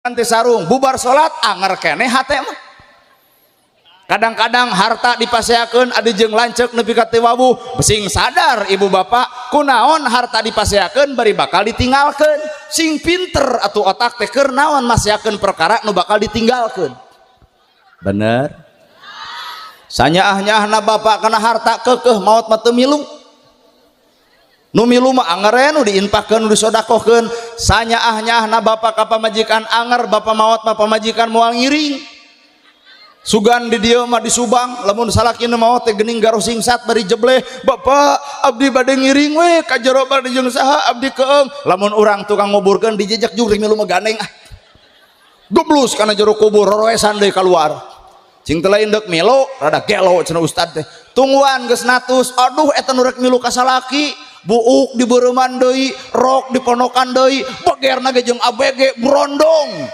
Ganti sarung, bubar salat anger keneh hate mah. Kadang-kadang harta dipaseakeun adi jeung lanceuk nepi ka teu wawuh. Sing sadar, ibu bapak, kunaon harta dipaseakeun bari bakal ditinggalkeun? Sing pinter atuh otak teh, keur naon maseakeun perkara nu bakal ditinggalkeun? Bener? Sanyaah-nyaahna bapak kana harta, keukeuh maot mah teu milu. Nu milu mah angere nu diinfakkeun, nu disodakohkeun. Sanyaah-nyaahna bapak ka pamajikan, anger bapak maot mah pamajikan moal ngiring. Sugan di dieu mah, di Subang, lamun salakina maot teh geuning garosingsat bari jebleh, "Bapak, abdi bade ngiring we ka jero, bade jeung saha? Abdi keung." Lamun urang tukang nguburkeun dijejak jurig, milu mah gandeng ah, geblus kana jero kubur, roroesan deui kaluar. Cing teu lain deuk milu, rada gelo cenah ustad teh. Tungguan geus natus, aduh, eta nu rek milu ka salaki buuk di beureuman deui, rok diponokan deui, begerna ge jeung ABG brondong.